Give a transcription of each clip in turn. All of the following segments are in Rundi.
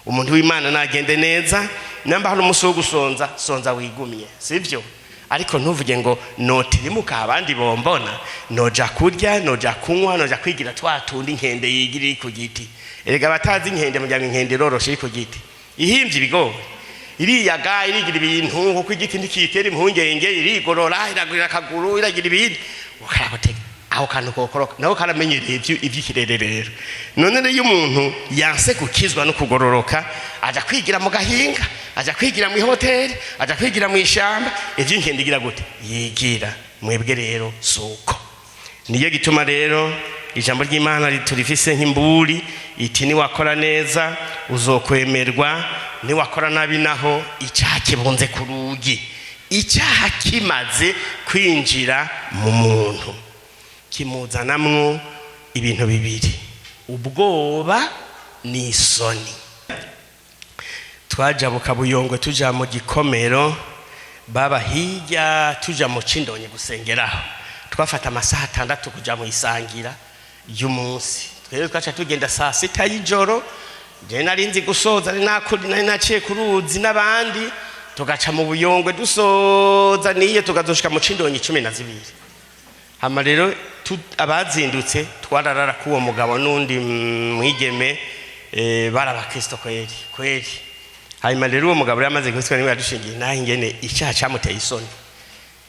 Umuntu w'Imana nagende neza. Namba hari umunsi wo gusonza, sonza wigumye, sivyo? Ariko ntuvuge ngo notirimuka abandi bombona, noja kurya, noja kunywa, noja kwigira twa tundi inkende yigira iri ku giti. Erega abatazi inkende mugira ngo inkende iroroshe iri ku giti, ihimvye ibigori, iriyaga, irigira ibintu, kuko igiti ntikiyitera impungenge, irigorora, iragurira akaguru, iragira ibindi. Ukaragutega aho kantu kokoroka nako karamenyereye ivy'ikirere. Rero none rero iyo umuntu yanse gukizwa no kugororoka, aja kwigira mu gahinga, aja kwigira mu ihoteli, aja kwigira mu ishamba, ivy'inkende igira gute yigira. Mwebwe rero suko. Niyo gituma rero ijambo ry'Imana turifise nk'imburi iti: niwakora neza uzokwemerwa, niwakora nabi naho icyaha kibunze ku rugi. Icyaha kimaze kwinjira mu muntu kimuzanamwo ibintu bibiri: ubwoba n'isoni. Twajabuka Buyongwe tuja mu Gikomero, baba hirya, tuja mu Cindonye gusengeraho. Twafata amasaha 6 kuja mu isangira y'umunsi. Twebwe twaca tugenda saa 6 y'ijoro. Je nari nzi gusoza, nari nakuri, nari naciye ku ruzi n'abandi, tugaca mu Buyongwe dusoza niyo tukazoshika mu Cindonye 12. Hama rero abazindutse twararara k'uwo mugabo n'undi mwigeme, bari abakristo kweri kweri. Hanyuma rero uwo mugabo yari amaze gukizwa, niwe yadushingiye naho ingene icyaha camuteye isoni,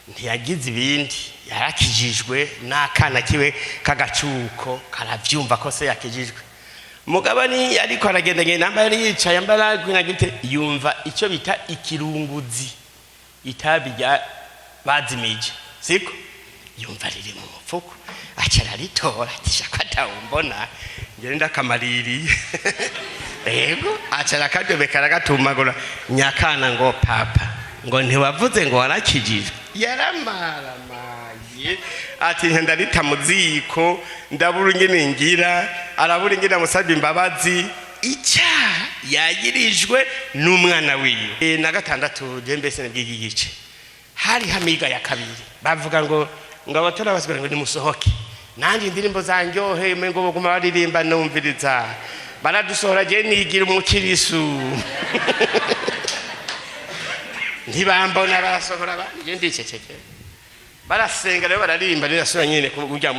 ntiyagize ibindi, yarakijijwe n'akana kiwe k'agacuko karavyumva ko se yakijijwe. Mugabo ni ariko aragenda genda, namba yari yicaye, amba yari, yumva icyo bita ikirunguzi, itabi rya bazimije, siko? Yumva riri mu mufuko, aca araritora, ati: "Shaka atawumbona ngende ndakamaririye." Yego, aca arakadobeka, aragatumagura. Nyakana ngo: "Papa, ngo ntiwavuze ngo warakijijwe?" Yaramaramaye, ati: "Ndarita mu ziko, ndabura ingene ngira." Arabura ingene amusabye imbabazi. Icyaha yagirijwe n'umwana wiwe. Na gatandatu je mbese nibw'iki gice hari hamiga ya kabiri, bavuga ngo abatora basigura ngo nimusohoke. Nanjye indirimbo zanjyohe, ngo baguma baririmba, numviriza, baradusohora, je nigira umukirisu, ntibambona, barasohora abandi, je ndicecekera. Barasenga rero, bararirimba rero, asubira nyine kurya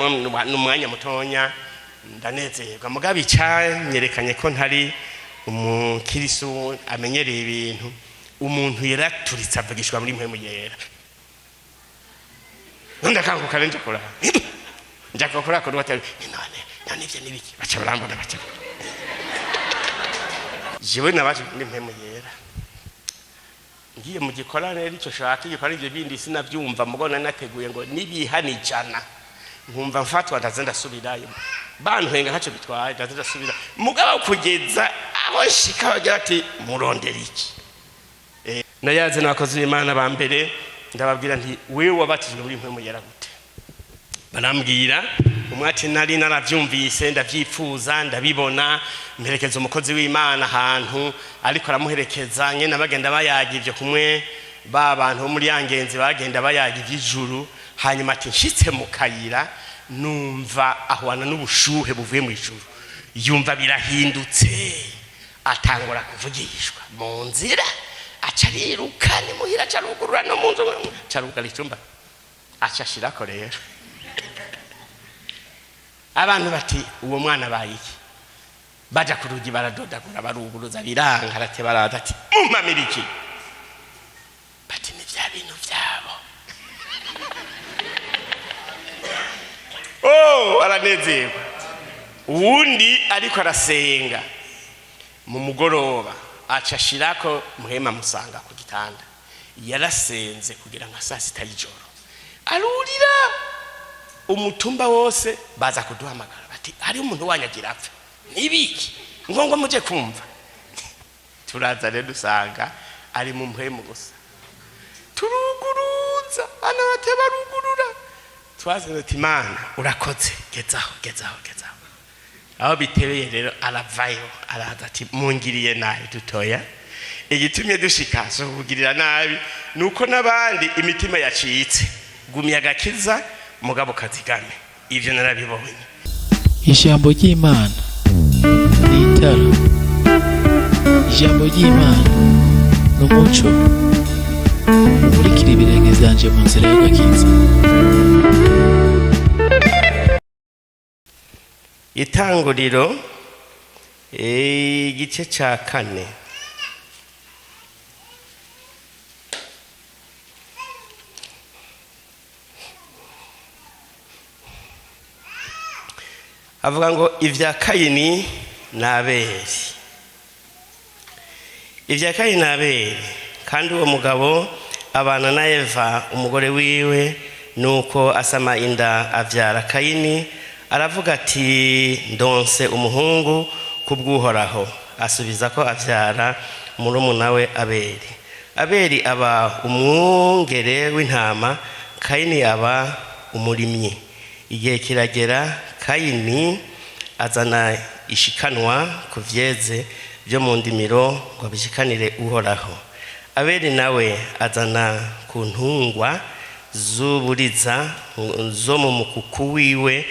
n'umwanya mutonya, ndanezerwa. Mugabo icyanyerekanye ko ntari umukirisu amenyereye ibintu, umuntu yaraturitse avugishwa muri Mpwemu Yera, ndakanguka rero, nja kuraba, nja kuri ako rubatari. None ivyo nibiki? Baca barambona, baca jewe nabaje muri Mpwemu Yera. Ngiye mu gikorane rero, icyo shaka igikorane, ivyo bindi sinavyumva. Mugabo nateguye ngo nibihana 100, nkumva mfatwa, ndaza ndasubirayo, bantwenga ntacyo bitwaye, ndaza ndasubira. Mugabo kugeza aho nshika bagira ati: "Murondera iki?" Nayaze n'abakozi b'Imana ba mbere, ndababwira nti: "Wewe wabatijwe muri Mpwemu Yera gute?" Barambwira. Umwe ati: "Nari naravyumvise, ndavyipfuza, ndabibona, mperekeza umukozi w'Imana ahantu, ariko aramuherekeza nyene bagenda bayaga ivyo kumwe ba bantu bo muri ya ngenzi bagenda bayaga ivy'ijuru. Hanyuma ati nshitse mu kayira numva ahwana n'ubushuhe buvuye mu ijuru." Yumva birahindutse, atangura kuvugishwa mu nzira, aca ariruka ni muhira, aca arugurura no mu nzu, aca arugara icumba, aca ashirako. Rero abantu bati: "Uwo mwana abaye iki?" Baja ku rugi, baradodagura, baruguruza, biranga. Arate baraza, ati: "Mumamira iki?" Bati: "Ni vya bintu vyabo." Oh, aranezerwa. Uwundi ariko arasenga mu mugoroba, aca ashirako Muhema, musanga ku gitanda. Yarasenze kugira nka saa 6 y'ijoro, arurira umutumba wose, baza kuduhamagara bati: "Hari umuntu wanyagira apfe, nibiki ngo muje kumva." Turaza rero, dusanga ari mu mpwemu gusa. Turuguruza ana bate, barugurura. Twasenze ati: "Imana urakoze, gezaho, gezaho, gezaho." Aho bitebeye rero aravayo, araza ati: "Mungiriye nabi." Dutoya igitumye dushika so kugirira nabi nuko n'abandi imitima yacitse. Gumya agakiza, mugabo kazigame. Ivyo narabibonye. Ijambo ry'Imana ni itara. Ijambo ry'Imana ni umuco umurikira ibirenge vyanje mu nzira y'agakiza. Itanguriro igice cya kane. Avuga ngo ibya Kayini n'Abeli. Ibya Kayini n'Abeli. Kandi uwo mugabo abana na Eva umugore wiwe, nuko asama inda abyara Kayini, aravuga ati: "Ndonse umuhungu kubw'Uhoraho." Asubiza ko abyara murumuna we Abeli. Abeli aba umwungere w'intama, Kayini aba umurimyi. Igihe kiragera, Kayini azana ishikanwa ku vyeze byo mu ndimiro ngo abishikanire Uhoraho. Abeli nawe azana ku ntungwa z'uburiza zo mu mukuku wiwe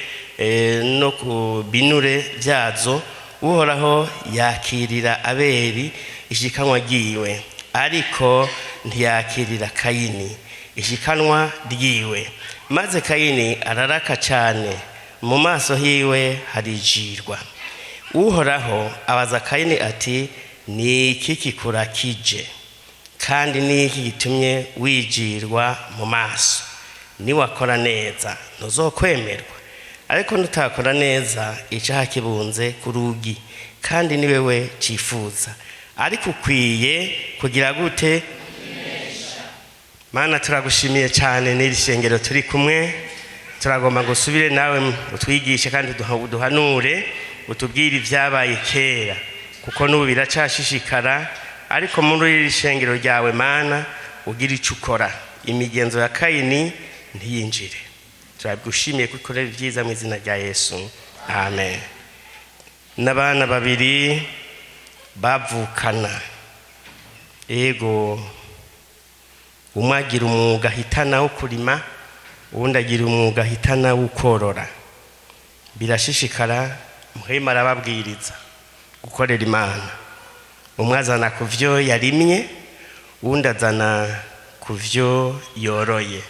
no ku binure byazo. Uhoraho yakirira Abeli ishikanwa ryiwe, ariko ntiyakirira Kayini ishikanwa ryiwe. Maze Kayini araraka cyane, mu maso hiwe harijirwa. Uhoraho abaza Kayini ati: "Ni iki kikurakije, kandi ni iki gitumye wijirwa mu maso? Niwakora neza ntuzokwemerwa, ariko nutakora neza icyaha kibunze ku rugi, kandi ni wewe cyifuza, ariko ukwiye kugira gute?" Mana, turagushimiye cyane n'iri shengero turi kumwe. Turagomba ngo usubire nawe utwigishe kandi uduhanure, utubwire ibyabaye kera, kuko n'ubu biracashishikara. Ariko muri iri shengero ryawe, Mana, ugira icyo ukora, imigenzo ya Kayini ntiyinjire. Turagushimiye ko ukorera ibyiza, mu izina rya Yesu, amen. N'abana babiri bavukana, ego, umwe agira umwuga ahitana wo kurima, uwundi agira umwuga ahitana wo korora. Birashishikara, Muhema arababwiriza gukorera Imana. Umwe azana ku byo yarimye, uwundi azana ku byo yoroye.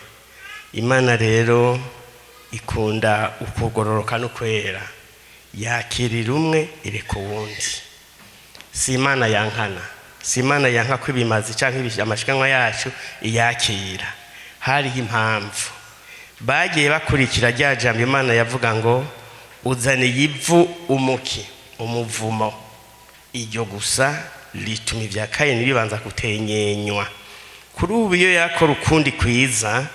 Imana rero ikunda ukugororoka no kwera, yakirira umwe, ireka uwundi. Si Imana yankana, si Imana yanka ko ibimazi cyangwa amashikanwa yacu iyakira. Hariho impamvu bagiye bakurikira rya jambo Imana yavuga ngo: "Uzaniye ivu umuki umuvumo." Iryo gusa rituma ibya Kayini bibanza kutenyenywa. Kuri ubu iyo yakora ukundi kwiza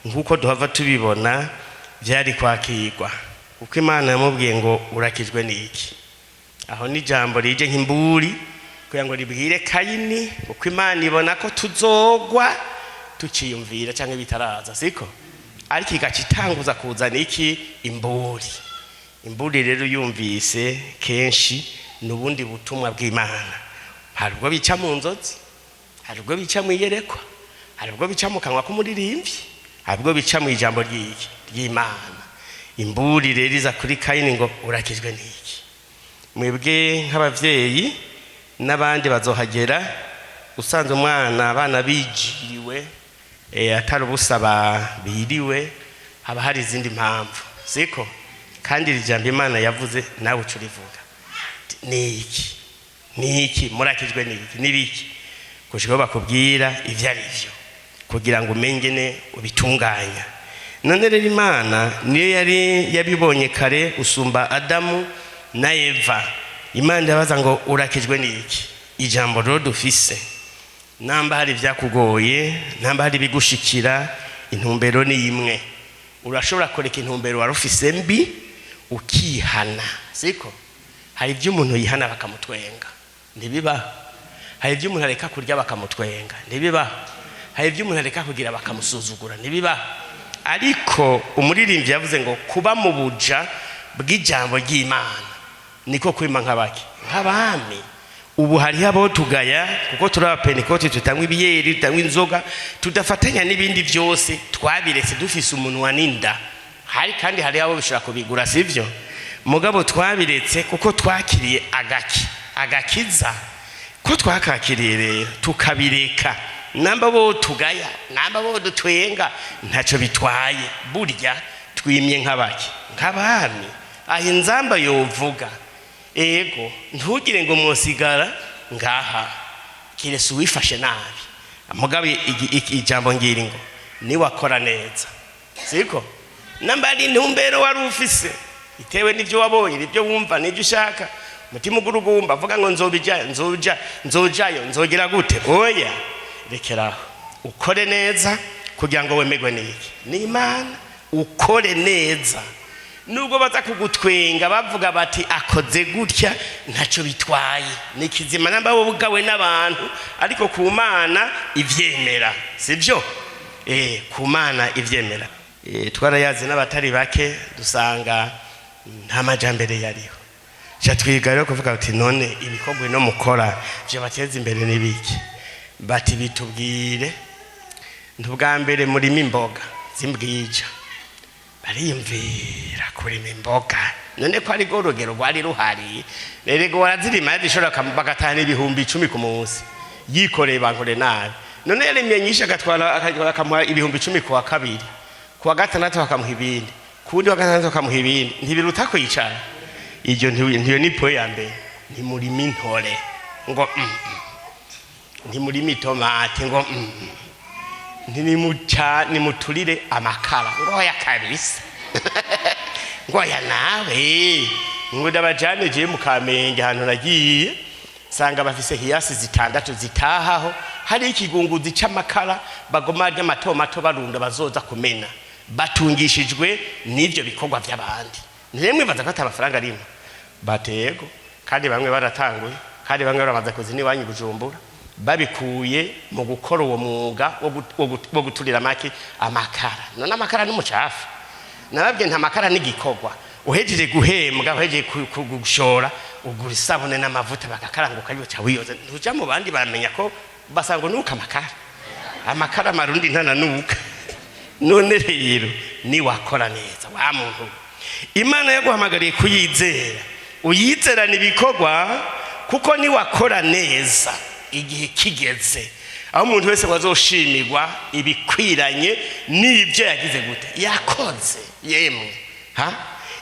nk'uko duhava tubibona, byari kwakirwa, kuko Imana yamubwiye ngo: "Urakijwe n'iki?" Aho ni ijambo rije nk'imburi kugira ngo ribwire Kayini, kuko Imana ibona ko tuzogwa tukiyumvira cyangwa bitaraza, siko? Ariko igaca itanguza kuzana iki? Imburi. Imburi rero yumvise kenshi ni ubundi butumwa bw'Imana. Hari ubwo bica mu nzozi, hari ubwo bica mu iyerekwa, hari ubwo bica mu kanwa k'umuririmbyi, hari ubwo bica mu ijambo ry'iki? Ry'Imana. Imburi rero iza kuri Kayini ngo: "Urakijwe n'iki?" Mwebwe nk'ababyeyi n'abandi bazohagera, usanze umwana, abana bijiriwe, atari ubusaba biriwe, haba hari izindi mpamvu, siko? Kandi iri jambo Imana yavuze nawe uca urivuga: "Ni iki? Ni iki? Murakijwe ni iki? Ni biki?" Gushika aho bakubwira ibyo ari byo kugira ngo umenye ne ubitunganya. None rero Imana niyo yari yabibonye kare usumba Adamu na Eva. Imana irabaza ngo: "Urakijwe ni iki?" Ijambo rero dufise, namba hari ibyakugoye, namba hari ibigushikira, intumbero ni imwe. Urashobora kureka intumbero wari ufise mbi ukihana, siko? Hari ibyo umuntu yihana bakamutwenga, ntibibaho. Hari ibyo umuntu areka kurya bakamutwenga, ntibibaho. Hari ibyo umuntu areka kugira bakamusuzugura, ntibibaho. Ariko umuririmbyi yavuze ngo kuba mu buja bw'ijambo ry'Imana niko kwima nk'abaki? Nk'abami. Ubu hariho abo tugaya kuko turi abapentekoti, tutanywa ibiyeri, tutanywa inzoga, tudafatanya n'ibindi byose, twabiretse dufise umunwa n'inda. Hari kandi hariho abo bishobora kubigura, sibyo? Mugabo twabiretse kuko twakiriye agakiza. Ko twakakiriye rero tukabireka, namba bo tugaya, namba bo dutwenga, ntacyo bitwaye. Burya twimye nk'abaki, nk'abami. Aho inzamba yovuga, ego, ntugire ngo mwosigara ngaha, kirese uwifashe nabi. Mugabe ijambo ngira ngo niwakora neza, siko namba ari intumbero wari ufise, itewe n'ibyo wabonye, n'ibyo wumva, n'ibyo ushaka, umutima ugurugumba avuga ngo nzobija, nzoja, nzojayo, nzogera gute. Oya, rekeraho, ukore neza kugira ngo wemerwe n'iki? N'Imana. Ukore neza nubwo baza kugutwenga bavuga bati akoze gutya, ntacyo bitwaye, ni kizima namba wowe ubwawe n'abantu, ariko ku Mana ivyemera, sibyo? Ku Mana ivyemera. Twarayazi n'abatari bake, dusanga nta majambere yariho. Ja twiga rero kuvuga uti none ibikorwa ino mukora vyobateza imbere n'ibiki? Bati bitubwire. Ntubwa mbere murima imboga zimbwija. Bariyumvira kurima imboga, none ko ari rwo rugero rwari ruhari. Rero warazirima, zishobora bagatahana 10,000 ku munsi, yikoreye bankore nabi. None yarimye nyinshi, agatwara, akamuha 10,000 ku wa kabiri, ku wa gatandatu bakamuha ibindi, ku wundi wa gatandatu bakamuha ibindi. Ntibiruta kwicara? Iryo ntiyo ni point ya mbere. Ntimurima intore ngo ntimurima itomate ngo ntimuca, nimuturire amakara ngo oya kabisa, ngo oya nawe, ngo ndabajane. Je mu Kamenge ahantu nagiye, nsanga bafise Hiace zitandatu zitahaho, hari ikigunguzi c'amakara bagoma arya mato mato barunda bazoza kumena, batungishijwe n'ivyo bikorwa vy'abandi. Ntimwe baza ko ata amafaranga arimo? Batego kandi bamwe baratanguye, kandi bamwe baramaze kuza n'iwanyu i Bujumbura, babikuye mu gukora uwo mwuga wo guturira amaki, amakara. None amakara n'umucafu? Nababwiye nta makara n'igikorwa. Uhejeje guhembwa, uhejeje gushora, ugura isabune n'amavuta, bagakaranguka, bica wiyoza, ntuja mu bandi baramenya ko basanga nuka amakara. Amakara marundi ntananuka. None rero niwakora neza, wa muntu, Imana yaguhamagariye kuyizera, uyizerana ibikorwa, kuko niwakora neza, igihe kigeze aho umuntu wese wazoshimirwa ibikwiranye n'ibyo yagize gute? Yakoze. Yemwe ha,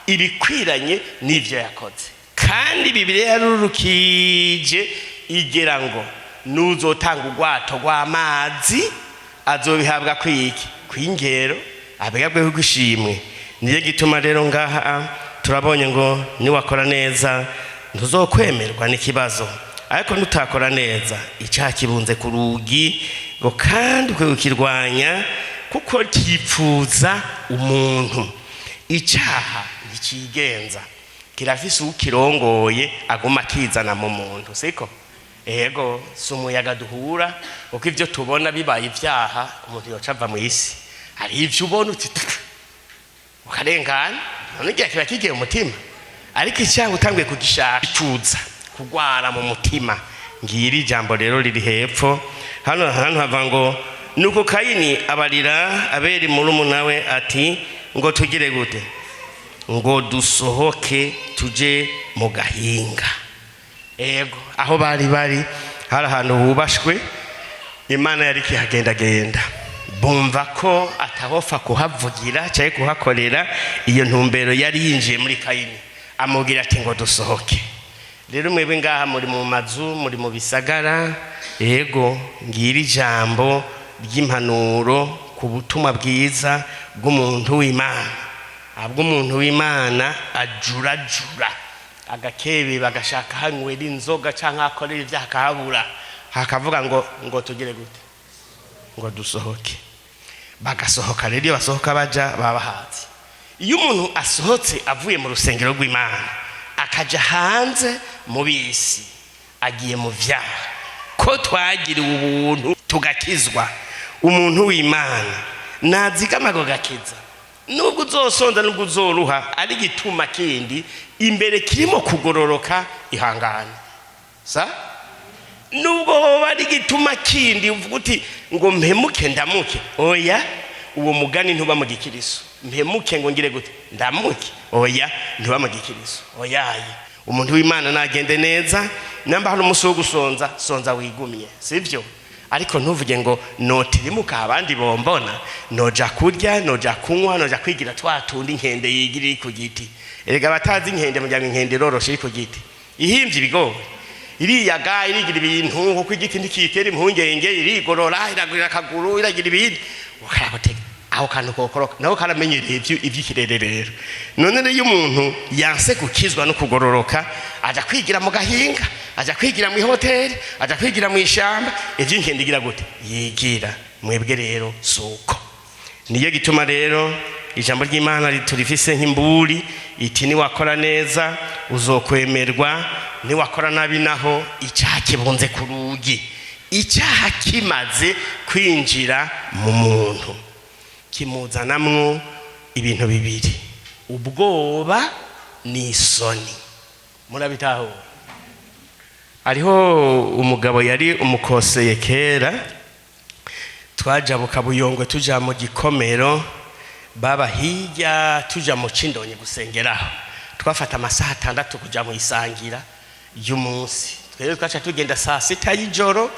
ibikwiranye n'ibyo yakoze. Kandi Bibiliya yarurukije igira ngo nuzotanga urwato rw'amazi azobihabwa kwiki? Kwingero abigabweho kwishimwe. Niyo gituma rero ngaha turabonye ngo niwakora neza ntuzokwemerwa n'ikibazo, ariko nutakora neza, icyaha kibunze ku rugi ngo kandi ukwiye kukirwanya, kuko cyipfuza umuntu. Icyaha ntikigenza, kirafise ukirongoye, aguma akizana mu muntu, siko? Ego, si umuyaga duhura, kuko ibyo tubona bibaye ibyaha umuntu yoca ava mu isi. Hari ibyo ubona uti ukarengana, none igihe kiba kigiye umutima. Ariko icyaha utanguye kugishaka, ipfuza kugwara mu mutima. Ngira ijambo rero riri hepfo hano hantu hava ngo nuko Kayini abarira Abeli murumuna we ati ngo tugire gute? Ngo dusohoke tuje mu gahinga. Ego, aho bari bari hari ahantu hubashwe, Imana yari ikihagendagenda. Bumva ko atahofa kuhavugira cyangwa kuhakorera. Iyo ntumbero yari yinjiye muri Kayini, amubwira ati ngo dusohoke. Rero mwebwe ngaha muri mu mazu, muri mu bisagara, yego, ngira ijambo ry'impanuro ku butumwa bwiza bw'umuntu w'Imana. Ahubwo umuntu w'Imana ajurajura agakebe, bagashaka hanywera inzoga cyangwa akorera ibyaha, akahabura, hakavuga ngo tugire gute? Ngo dusohoke. Bagasohoka. Rero iyo basohoka baja, baba bahazi. Iyo umuntu asohotse avuye mu rusengero rw'Imana akaja hanze mu bisi, agiye mu vyaha. Ko twagiriwe ubuntu tugakizwa, umuntu w'Imana nazigama ako gakiza. Nubwo uzosonza, nubwo uzoruha, ari igituma kindi imbere kirimo kugororoka, ihangane sa. Nubwo hoba ari igituma kindi uvuga uti ngo mpemuke ndamuke, oya, uwo mugani ntuba mu gikiriso. Mpemuke ngo ngire gute? Ndamuke, oya, ntuba mu gikiriso, oyaye. Umuntu w'Imana nagende neza. Namba hari umunsi wo gusonza, sonza wigumye, sibyo? Ariko ntuvuge ngo notirimuka abandi bombona, noja kurya, noja kunywa, noja kwigira twa tundi inkende yigira iri ku giti. Erega abatazi inkende mugira ngo inkende iroroshe iri ku giti, ihimvye ibigori, iriyaga, irigira ibintu, kuko igiti ntikiyitera impungenge, irigorora, iragurira akaguru, iragira ibindi. Ukaragutega aho kantu kokoroka nako karamenyereye ivy'ikirere. Rero none rero iyo umuntu yanse gukizwa no kugororoka, aja kwigira mu gahinga, aja kwigira mu ihoteli, aja kwigira mu ishamba, ivy'inkende igira gute yigira. Mwebwe rero suko. Niyo gituma rero ijambo ry'Imana turifise nk'imburi iti: niwakora neza uzokwemerwa, niwakora nabi naho icyaha kibunze ku rugi. Icyaha kimaze kwinjira mu muntu kimuzanamwo ibintu bibiri: ubwoba n'isoni. Murabitahura? Hariho umugabo yari umukoseye kera, twajabuka Buyongwe tuja mu Gikomero, baba hirya, tuja mu Cindonyi gusengeraho. Twafata amasaha 6 kuja mu isangira y'umunsi. Twebwe twaca tugenda saa 6 y'ijoro.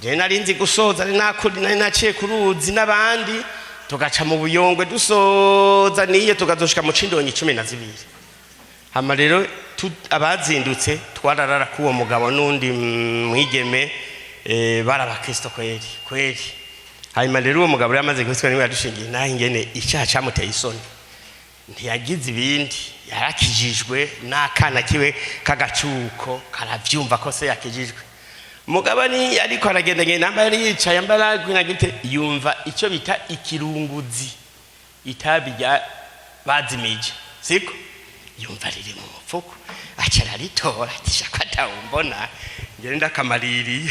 Je nari nzi gusoza, ari nakuri nari naciye ku ruzi n'abandi, tugaca mu Buyongwe, dusoza niyo tukazoshika mu Cindonyi 12. Hama rero abazindutse twararara k'uwo mugabo n'undi mwigeme, bari abakristo kweri kweri. Hanyuma rero uwo mugabo yari amaze gukizwa, niwe yadushingiye naho ingene icyaha camuteye isoni. Ntiyagize ibindi, yarakijijwe n'akana kiwe k'agacuko karavyumva ko se yakijijwe. Mugabo ni ariko aragendagenda, namba yari yicaye, amba yari, yumva icyo bita ikirunguzi, itabi rya bazimije, siko? Yumva riri mu mufuko, aca araritora, ati: "Shaka atawumbona ngende ndakamaririye."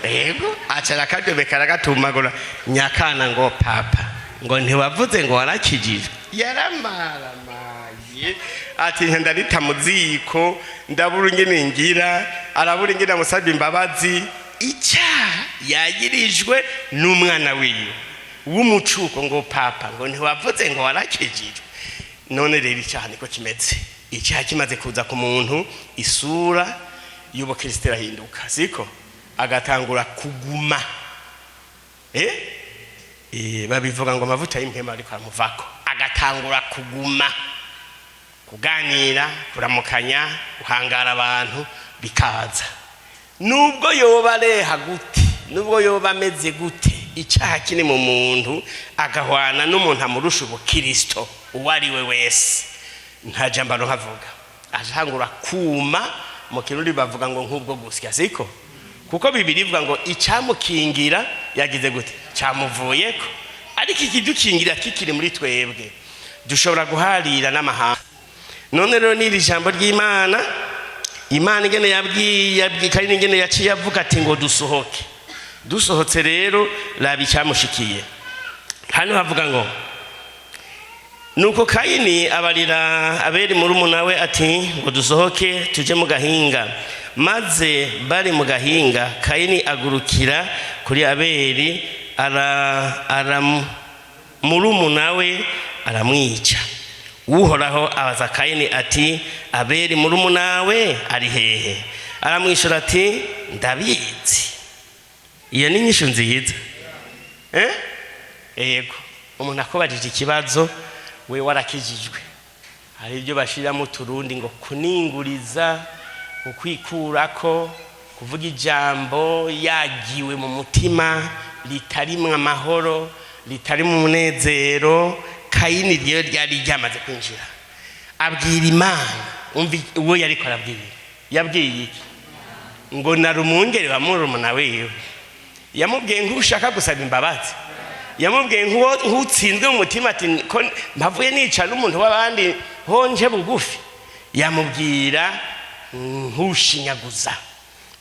Yego, aca arakadobeka, aragatumagura. Nyakana ngo: "Papa, ngo ntiwavuze ngo warakijijwe?" Yaramaramaye, ati: "Ndarita mu ziko, ndabura ingene ngira." Arabura ingene amusabye imbabazi. Icyaha yagirijwe n'umwana wiwe w'umucuko, ngo: "Papa, ngo ntiwavuze ngo warakijijwe?" None rero icyaha niko kimeze. Icyaha kimaze kuza ku muntu, isura y'ubukristo irahinduka, siko? Agatangura kuguma, babivuga ngo amavuta y'impema ariko aramuvako, agatangura kuguma, kuganira, kuramukanya, guhangara abantu bikaza. Nubwo yoba areha gute, nubwo yoba ameze gute, icyaha kiri mu muntu, agahwana n'umuntu amurusha ubukristo uwo ari we wese, nta jambo nkavuga, atangura kuma. Mu Kirundi bavuga ngo nk'ubwo gusya, siko? Kuko Bibiri ivuga ngo icyamukingira yagize gute? Cyamuvuyeko. Ariko ikidukingira kikiri muri twebwe, dushobora guharira n'amahanga. None rero n'iri jambo ry'Imana, Imana ingene yabwiye kandi ingene yaciye avuga ati ngo dusohoke. Dusohotse rero, raba icyamushikiye. Hano havuga ngo: "Nuko Kayini abarira Abeli murumuna we ati: ngo dusohoke tuje mu gahinga. Maze bari mu gahinga, Kayini agurukira kuri Abeli ara murumuna we, aramwica. Uhoraho abaza Kayini ati: Abeli murumuna we ari hehe? Aramwishyura ati: ndabizi." Iyo ni inyishu nziza, eh? Yego, umuntu akubajije ikibazo, we warakijijwe, hari ibyo bashiramo uturundi ngo kuninguriza, ukwikurako, kuvuga ijambo yagiwe mu mutima, ritarimwo amahoro, ritarimo umunezero. Kayini rero ryari ryamaze kwinjira, abwira Imana. Umva uwo yariko arabwira, yabwiye iki? Ngo nari umwungere wa murumuna wiwe. Yamubwiye nk'ushaka gusaba imbabazi, yamubwiye nk'utsinzwe mu mutima, ati: "Ko mpavuye nica n'umuntu w'abandi, honje bugufi." Yamubwira nk'ushinyaguza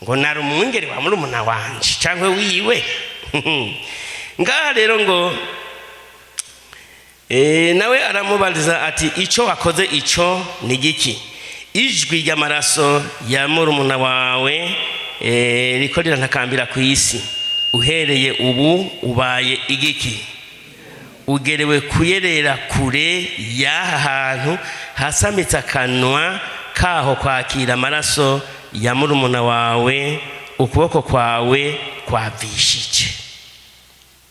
ngo nari umwungere wa murumuna wanje cyangwa wiwe. Ngaha rero ngo nawe aramubariza ati: "Icyo wakoze ico ni giki? Ijwi ry'amaraso ya murumuna wawe riko rirantakambira ku isi. Uhereye ubu ubaye igiki? Ugerewe kuyerera kure y'aha hantu hasamitse akanwa kaho kwakira amaraso." ya murumuna wawe ukuboko kwawe kwavishije.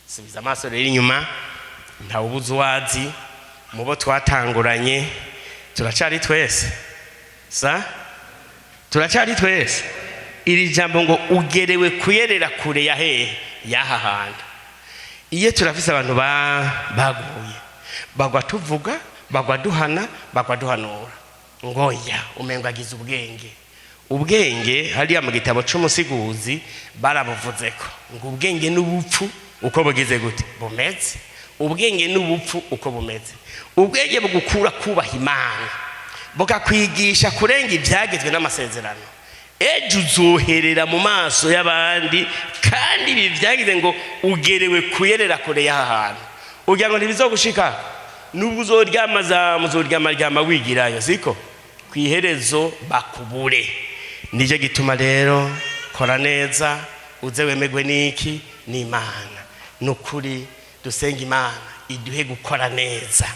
Subiza amaso rero inyuma, ntawubuze uwazi mu bo twatanguranye. Turacari twese sa, turacari twese. Iri jambo ngo ugerewe kuyerera kure ya hehe? Y'aha hantu. Iyo turafise abantu baguye, bagwa tuvuga, bagwa duhana, bagwa duhanura, ngoya umengo agize ubwenge. Ubwenge hariya mu gitabo c'umusiguzi barabuvuzeko ngo ubwenge n'ubupfu uko bugize gute bumeze. Ubwenge n'ubupfu uko bumeze. Ubwenge bugukura kubaha Imana, bukakwigisha kurenga ibyagezwe n'amasezerano. Ejo uzoherera mu maso y'abandi. Kandi ibi byagize ngo ugerewe kuyerera kure y'aha hantu, ugira ngo ntibizogushika. Nubwo uzoryama za muzoryama ryama wigirayo, siko ku iherezo bakubure. Nicyo gituma rero kora neza, uze wemegwe n'iki? N'Imana. Ni ukuri dusenga Imana iduhe gukora neza.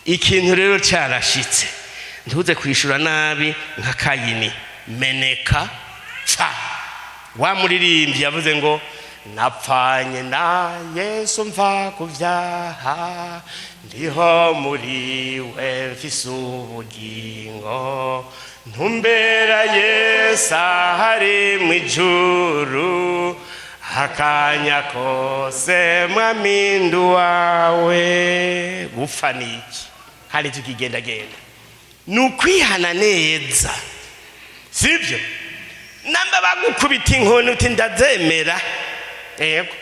Ikintu rero cyarashitse, ntuze kwishura nabi nka Kayini. Meneka pfa. Wa muririmbyi yavuze ngo napfanye na Yesu mva ku byaha, ndiho muri we mfise ubugingo, ntumbera Yesu ahari mu ijuru, akanya kose mwamindu wawe. Gupfa ni iki kandi tukigendagenda? Ni ukwihana neza, sibyo? Namba bagukubita inkoni uti ndazemera, yego.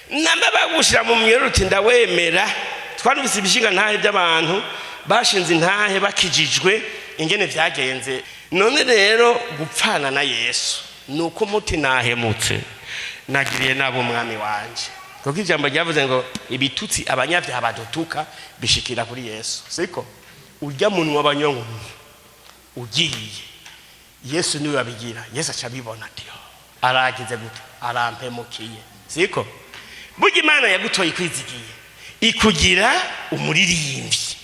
Namba bagushyira mu myero uti ndawemera. Twarumvise ibishinga ntahe by'abantu bashinze intahe bakijijwe, ingene byagenze. None rero gupfana na Yesu ni uko umuti nahemutse, nagiriye nabo umwami wanje, kuko ijambo ryavuze ngo ibitutsi abanyabyaha badutuka bishikira kuri Yesu. Siko urya munwa abanyonko ugiye, Yesu niwe wabigira. Yesu aca abibona ati aragize gute? Arampemukiye. Siko burya Imana yagutoye ikwizigiye, ikugira umuririmbyi,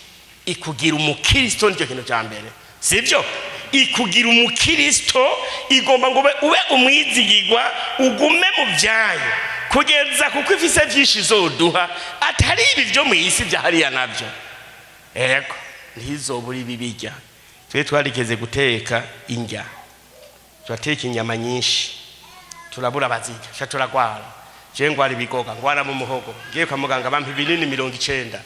ikugira umukristo, nicyo kintu cya mbere, sibyo? Ikugira umukristo, igomba ngo ube umwizigirwa, ugume mu byayo kugeza, kuko ifise byinshi izoduha atari ibi byo mu isi bya hariya nabyo. Ego, ntizobura ibi bijya. Twe twarigeze guteka indya, turateka inyama nyinshi, turabura abazirya, sha turagwara. Je ngwara ibigoga, ngwara mu muhogo, ngiye kwa muganga bampa ibinini 90.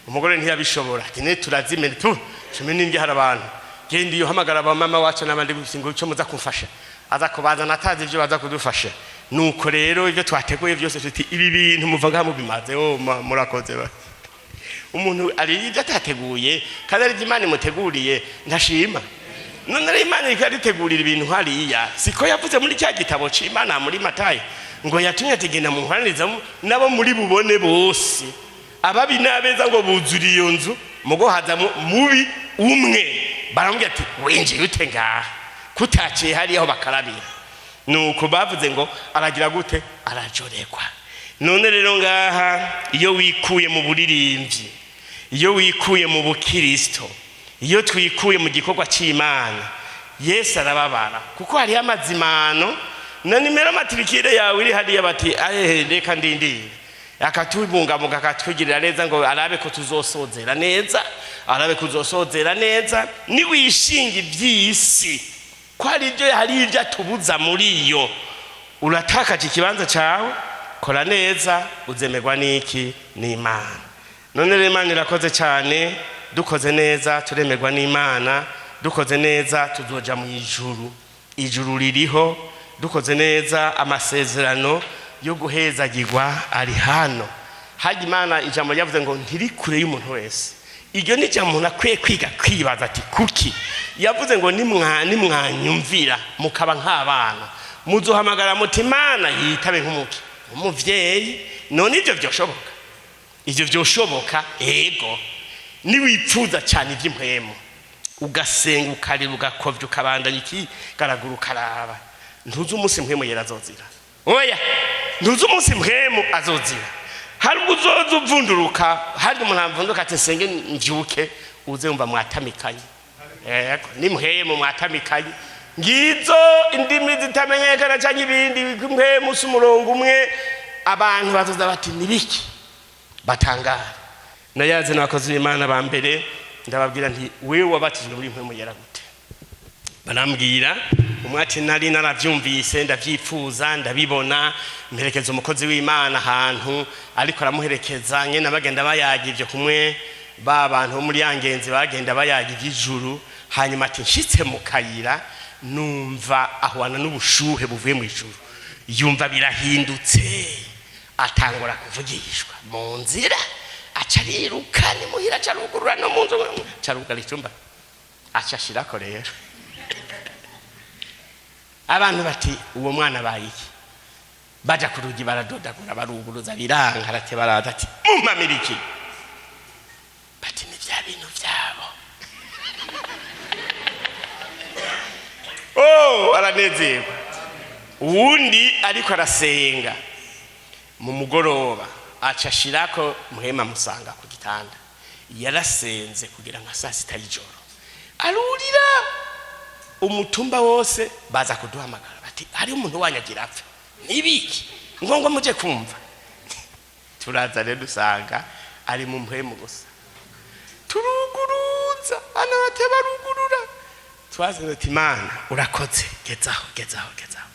Umugore ntiyabishobora, ati ne turazimena tu cumi n'indya. Hari abantu genda iyo hamagara ba mama wacu n'abandi gusa ngo ico muza kumfasha, aza kubazana atazi ibyo baza kudufasha. Nuko rero ibyo twateguye byose tuti ibi bintu muva ngaha mubimaze. Oh, murakoze ba umuntu ari ibyo atateguye kandi ari ibyo Imana imuteguriye, ntashima. None rero Imana iriko iritegurira ibintu hariya. Siko yavuze muri cya gitabo c'Imana muri Matayo ngo yatumye ati genda munkoraniriza nabo muri bubone bose, ababi n'abeza, ngo buzuriye iyo nzu, mugo hazamo mubi umwe. Baramubwira ati winjiye ute ngaha kutaciye hariya aho bakarabira? Nuko bavuze ngo aragira gute? Arajoregwa. None rero ngaha iyo wikuye mu buririmbyi, iyo wikuye mu bukristo, iyo twikuye mu gikorwa cy'Imana, Yesu arababara, kuko hariho amazimano na nimero matrikire yawe iri hariya. Bati ahehe, reka ndindire. Akatubungamunga, akatwigirira neza ngo arabe ko tuzosozera neza, arabe ko uzosozera neza. Niwishinga iby'isi ko hari ibyo, hari ibyo atubuza muri iyo, uratakaje ikibanza cyawe. Kora neza, uzemerwa n'iki? N'Imana. None rero Imana irakoze cyane. Dukoze neza turemerwa n'Imana, dukoze neza tuzoja mu ijuru, ijuru ririho. Dukoze neza amasezerano yo guhezagirwa ari hano. Hajya Imana ijambo ryavuze ngo ntiri kure y'umuntu wese. Iryo ni ijambo umuntu akwiye kwiga kwibaza ati kuki yavuze ngo nimwanyumvira mukaba nk'abana, muzohamagara muti Imana yitabe nk'umuki umuvyeyi. None ibyo vyoshoboka? Ibyo vyoshoboka, ego. Niwipfuza cyane iby'impwemu, ugasenga, ukarira, ugakovya, ukabandanya ikigaragura, ukaraba, ntuzi umunsi mpwemu yera azozira. Oya, ntuzi umunsi mpwemu azozira. Hari ubwo uzoza uvunduruka, hari umuntu amvunduka ati nsenge mvyuke, uze wumva mwatamikanye. Yego, ni mpwemu mwatamikanye. Ngizo indimi zitamenyekana cyangwa ibindi mpemu si umurongo umwe, abantu bazoza bati nibiki, batangara. Nayaze n'abakozi b'Imana ba mbere, ndababwira nti: "Wewe wabatijwe muri mpemu yera gute?" Barambwira. Umwe ati: "Nari naravyumvise, ndavyipfuza, ndabibona, mperekeza umukozi w'Imana ahantu, ariko aramuherekeza nyene bagenda bayaga ivyo kumwe ba bantu bo muri ya ngenzi bagenda bayaga ivy'ijuru. Hanyuma ati nshitse mu kayira numva ahwana n'ubushuhe buvuye mu ijuru, yumva birahindutse, atangura kuvugishwa mu nzira, aca ariruka ni muhira, aca arugurura no mu nzu, aca arugara icumba, aca ashirako." Rero abantu bati: "Uwo mwana abaye iki?" Baja ku rugi baradodagura, baruguruza, biranga. Arate baraza ati: "Mumpamira iki?" Bati: "Ni bya bintu byabo." Oh, aranezerwa. Uwundi ariko arasenga mu mugoroba, aca ashirako muhema, musanga ku gitanda. Yarasenze kugira nka saa 6 y'ijoro, arurira umutumba wose. Baza kuduhamagara bati: "Hari umuntu wanyagira apfa, nibiki ngo muje kumva." Turaza rero dusanga ari mu mpwemu gusa. Turuguruza ana bate barugurura, twazinze ati: "Imana urakoze, gezaho, gezaho, gezaho."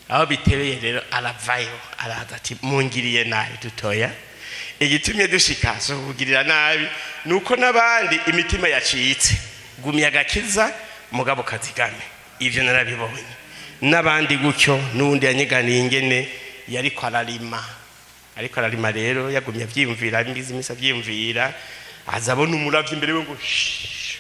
Aho bitebeye rero aravayo, araza ati: "Mungiriye nabi." Dutoya igitumye dushika so kugirira nabi nuko n'abandi imitima yacitse. Gumya agakiza mugabo kazigame. Ivyo narabibonye n'abandi gutyo. N'uwundi yanyiganiye ingene yariko ararima, ariko ararima rero yagumye avyiyumvira, imbizi imisi avyiyumvira, aza abona umuravyo imbere we ngo shhh.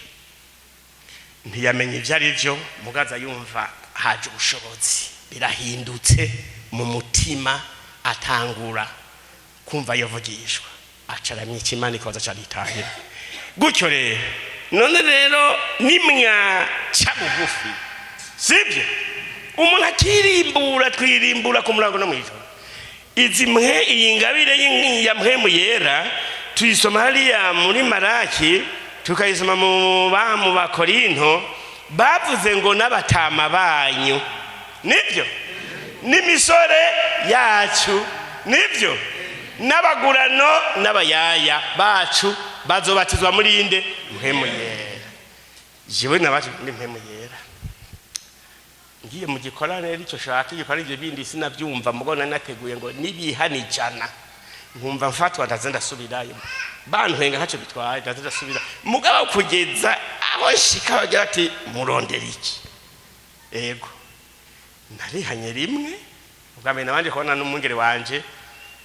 Ntiyamenya ivyo ari vyo, mugaza yumva haje ubushobozi, birahindutse mu mutima, atangura kumva yavugishwa, acaramye Imana ikabaza, acaritahira gutyo. Rero none rero nimwaca bugufi, sibyo? Umuntu akirimbura, twirimbura ku murango no mw'ijoro. Izi mwe iyi ngabire ya mpwemu yera tuyisoma hariya muri Maraki, tukayisoma mu ba mu Bakorinto. Bavuze ngo n'abatama banyu, nibyo, n'imisore yacu, nibyo, n'abagurano n'abayaya bacu bazobatizwa muri inde? Mpwemu yera. Jewe nabaje muri mpwemu yera ngiye mu gikorane icyo shaka igikorane, ibyo bindi sinabyumva. Mugo nari nateguye ngo nibihana 100, nkumva mfatwa, ndaza ndasubirayo, bantwenga ntacyo bitwaye, ndaza ndasubira. Mugabo kugeza aho nshika bagira ati: "Murondera iki?" Ego, narihanye rimwe ubwa mbere, nabanje kubona n'umwungere wanje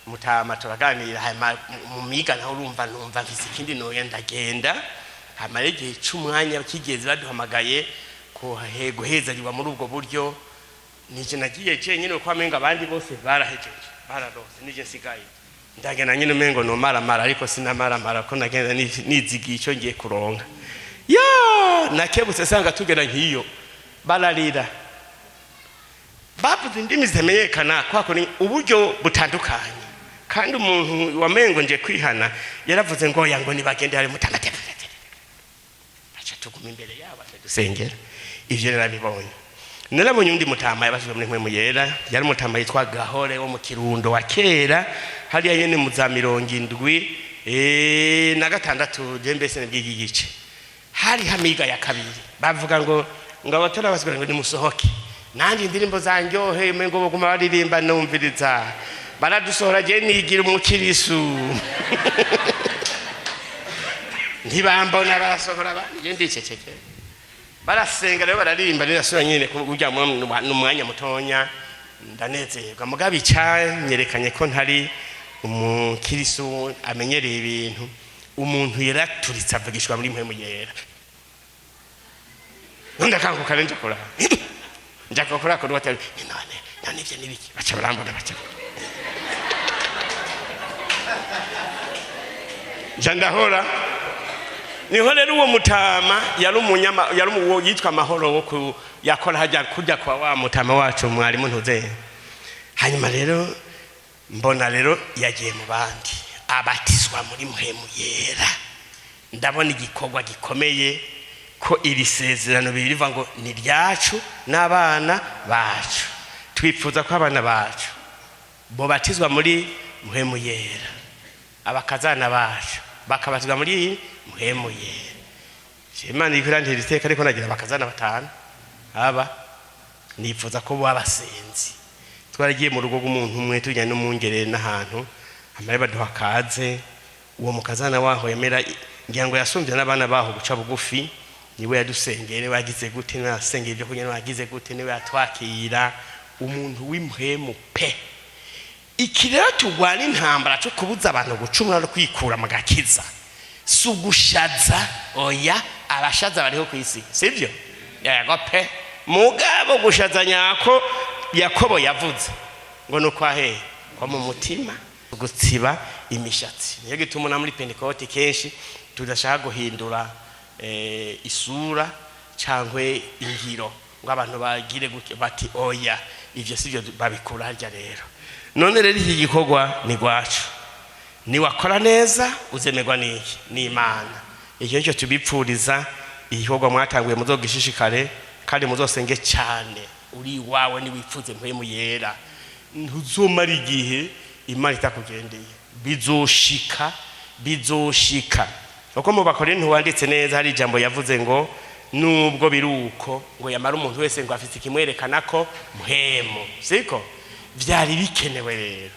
mutama, turaganira. Hanyuma mu miga naho urumva numva mfise ikindi noya, ndagenda. Hanyuma rero igihe c'umwanya kigeze, baduhamagaye guhezagirwa muri ubwo buryo, nije nagiye jenyine, kuko amenga abandi bose barahejeje, bararose, nije nsigaye. Ndagenda nyine umengo nomaramara, ariko sinamaramara ko nagenda nizigiye ico ngiye kuronka. Ya nakebutse sanga tugera nk'iyo bararira, bavuze indimi zitamenyekana, kwa kuri uburyo butandukanye. Kandi umuntu wamengo nje kwihana yaravuze ngo oya, ngo nibagende, hari mutagatifu. Aca tuguma imbere yabo, aca dusengera. Ivyo narabibonye. Narabonye undi mutama yabashijwe muri mpwemu yera, yari umutama yitwa Gahore wo mu Kirundo wa kera hariya nyene mu za 76. Je mbese nibw'iki gice hari hamiga ya kabiri, bavuga ngo abatora basigura ngo nimusohoke, nanjye indirimbo zanjyohe umengo baguma baririmba, numviriza, baradusohora, je nigira umukirisu, ntibambona, barasohora abandi, je ndicecekera. Barasenga rero, bararirimba, rirasubira nyine kurya n'umwanya mutonya, ndanezerwa. Mugabo icyanyerekanye ko ntari umukirisu amenyereye ibintu, umuntu yaraturitse avugishwa muri mpwemu yera, ndakanguka rero nja kuraba, nja gukora kuri watari none none ivyo nibiki? Baca barambona, baca nja ndahora. Niho rero uwo mutama yari umunyama, yari uwo yitwa Mahoro wo ku yakora hajya kujya kwa wa mutama wacu mwarimu ntuze. Hanyuma rero mbona rero yagiye mu bandi, abatizwa muri mpwemu yera, ndabona igikorwa gikomeye. Ko iri sezerano birivuga ngo ni ryacu n'abana bacu. Twifuza ko abana bacu bobatizwa muri Mpwemu Yera, abakazana bacu bakabatizwa muri Mpwemu Yera. Imana iriko irantera iteka, ariko nagira abakazana batanu. Aba nifuza ko baba abasenzi. Twaragiye mu rugo rw'umuntu umwe, tujya n'umwungere n'ahantu amare baduha kaze. Uwo mukazana waho yemera, ngira ngo yasumbye n'abana baho guca bugufi. Niwe yadusengere, wagize gute, niwe yasengeye ibyo kurya, niwe yagize gute, niwe yatwakira. Umuntu w'impwemu pe. Iki rero turwana intambara cyo kubuza abantu gucumura no kwikura mu gakiza, si ugushaza, oya. Abashaza bariho ku isi, sibyo? Yego pe. Mugabo gushaza nyako Yakobo yavuze ngo ni ukwa hehe? Ko mu mutima, gutsiba imishatsi. Niyo gituma na muri Pentekote kenshi tudashaka guhindura isura cyangwa ingiro ngo abantu bagire gutya bati oya, ivyo sivyo, babikura harya rero. None rero iki gikorwa ni gwacu. Niwakora neza uzemerwa n'iki? N'Imana. Icyo nicyo tubipfuriza. Igikorwa mwatanguye muzogishishikare, kandi muzosenge cyane. Uri iwawe niwipfuze Mpwemu Yera, ntuzomara igihe Imana itakugendeye. Bizoshika, bizoshika. Uko mu Bakorinto wanditse neza, hari ijambo yavuze ngo nubwo biri uko, ngo yamara umuntu wese ngo afite ikimwerekana ko Mpwemu. Siko vyari bikenewe rero.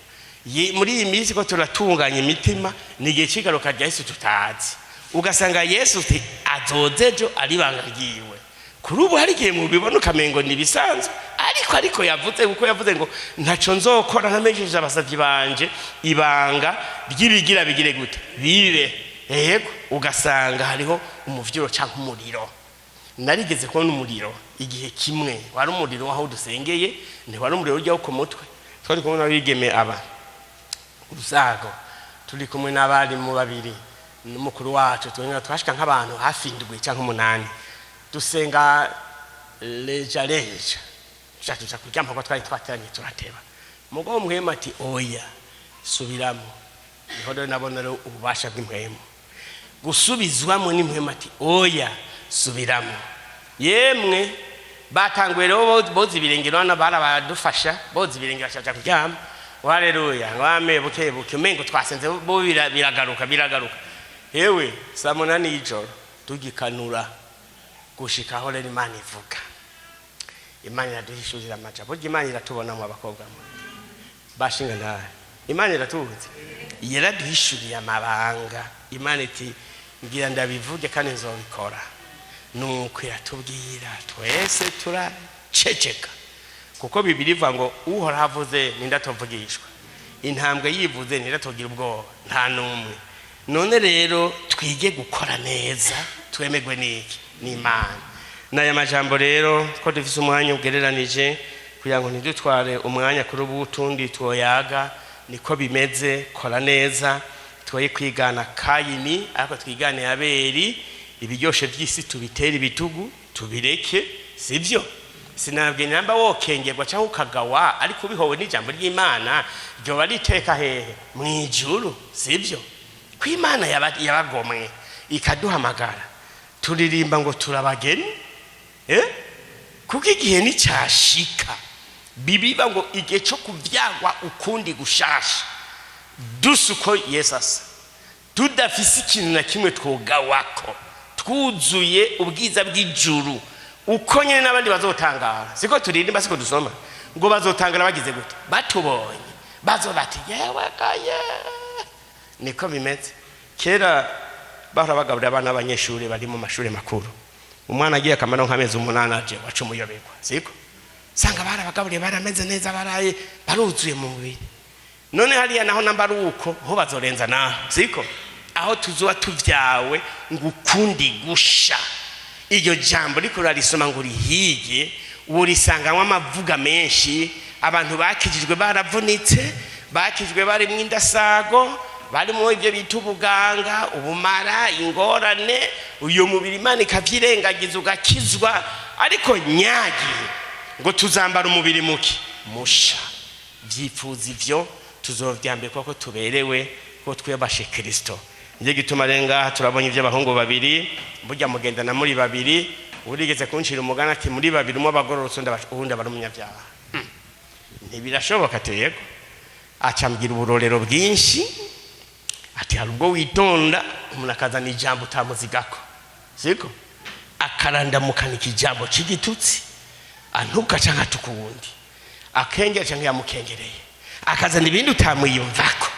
Muri iyi minsi ko turatunganya imitima, ni igihe cy'igaruka rya Yesu tutazi. Ugasanga Yesu uti azoze ejo, ari ibanga ryiwe. Kuri ubu hari igihe mubibona ukamengo ni ibisanzwe, ariko yavuze, kuko yavuze ngo ntaco nzokora ntamenyesheje abasavyi banje ibanga ry'ibigira bigire gute bibe. Yego, ugasanga hariho umuvyuro canke umuriro. Narigeze kubona umuriro igihe kimwe, wari umuriro waho dusengeye, ntiwari umuriro ujyaho ku mutwe. Twari kumwe n'abigeme aba urusago, turi kumwe n'abarimu babiri n'umukuru wacu, twenga twashika nk'abantu hafi 7 cyangwa 8, dusenga leja leja, tuja kuryama kuko twari twateranye turateba. Mugabo Mpwemu ati oya, subiramo. Niho rero nabona rero ububasha bw'impwemu, gusubizwamo n'impwemu. Ati oya, subiramo. Yemwe, batanguye rero boza ibirenge, none barabadufasha boza ibirenge, bashaja kuryama. Haleluya, ngwame buke buke, umengo twasenze bo biragaruka, biragaruka. Yewe, saa 8 y'ijoro tugikanura gushika aho rero Imana ivuga. Imana iraduhishurira amajambo. Burya Imana iratubona mu abakobwa mwe bashinga ntahe. Imana iratuzi, yaraduhishuriye amabanga. Imana iti ngira ndabivuge kandi nzobikora. Nuko iratubwira, twese turaceceka, kuko Bibiri ivuga ngo Uhoraho avuze nindatovugishwa, intambwe yivuze nindatogira ubwoba, nta n'umwe. None rero twige gukora neza, twemerwe n'iki? N'Imana. N'aya majambo rero, ko dufise umwanya ugereranije, kugira ngo ntidutware umwanya kuri ubu tundi twoyaga, niko bimeze. Kora neza, twoye kwigana Kayini, ariko twigane Abeli. Ibiryoshe by'isi tubitere ibitugu, tubireke, sibyo? Sinabwe namba wokengerwa cyangwa ukagawa, ariko ubihowe n'ijambo ry'Imana ryoba riteka hehe? Mu ijuru, sibyo? Ko Imana yabagomwe ikaduhamagara, turirimba ngo turabageni, eh? Kuko igihe nicyashika, bibiba ngo igihe cyo kuvyagwa ukundi gushasha, dusa uko Yesu asa, tudafise ikintu na kimwe twogawako, twuzuye ubwiza bw'ijuru, uko nyine n'abandi bazotangara. Siko turirimba, siko dusoma ngo bazotangara bagize gute? Batubonye bazo bati yewe gaye. Niko bimeze. Kera bahora bagaburira abana b'abanyeshuri bari mu mashuri makuru. Umwana agiye akamara nk'amezi 8 aje waca umuyoberwa, siko? Sanga barabagaburiye, barameze neza, baraye baruzuye mu mubiri. None hariya naho namba ari uko, ho bazorenza naho, siko? Aho tuzoba tuvyawe ngo ukundi gusha. Iryo jambo riko urarisoma ngo urihige, urisanganywa amavuga menshi. Abantu bakijijwe baravunitse, bakijijwe barimwo indasago, barimo ibyo bita ubuganga, ubumara, ingorane. Uyu mubiri Imana ikavyirengagiza, ugakizwa. Ariko nyagihe ngo tuzambara umubiri muki musha. Vyifuza ivyo tuzovyambikwa ko tuberewe, ko twiyabashe Kristo. Nicyo gituma rero ngaha turabonye iby'abahungu babiri. Burya mugendana muri babiri. Urigeze kuncira umugani ati muri babiri umwe abagororotse, uwundi aba ari umunyabyaha. Ntibirashoboka? Yego. Acambwira uburorero bwinshi, ati hari ubwo witonda, umuntu akazana ijambo utamuzigako, siko akarandamukana ikijambo c'igitutsi, antuka canke atuka uwundi, akengera canke yamukengereye, akazana ibindi utamwiyumvako,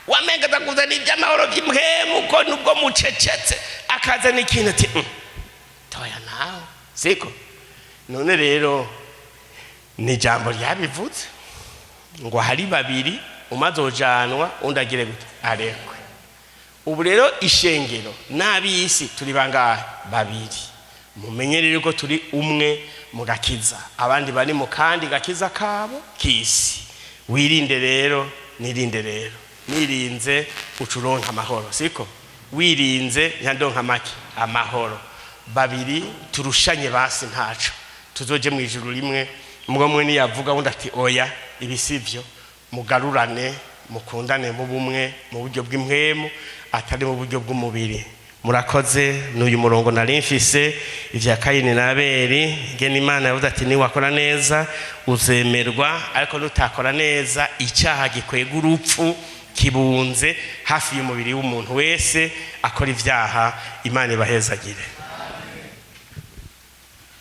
wamenga akuzana iby'amahoro by'impwemu, ko nubwo mucecetse akazana ikintu ati toya nawe, siko. None rero ni ijambo ryabivutse ngo hari babiri, umaze ujanwa, undi agire gute? Arekwe. Ubu rero ishengero n'ab'isi turi bangahe? Babiri. Mumenye rero ko turi umwe mu gakiza, abandi bari mu kandi gakiza kabo k'isi. Wirinde rero, nirinde rero. Nirinze uca uronka amahoro, siko? Wirinze nyandonka make amahoro. Babiri turushanye basi ntaco, tuzoje mu ijuru rimwe. Mugabo mwe niyavuga, wundi ati oya, ibi sivyo, mugarurane, mukundane mu bumwe, mu buryo bw'impwemu, atari mu buryo bw'umubiri. Murakoze. N'uyu murongo nari mfise, ivya Kayini na Abeli, ngene Imana yavuze ati niwakora neza uzemerwa, ariko nutakora neza icyaha gikwega urupfu kibunze hafi y'umubiri w'umuntu wese akora ibyaha. Imana ibahezagire.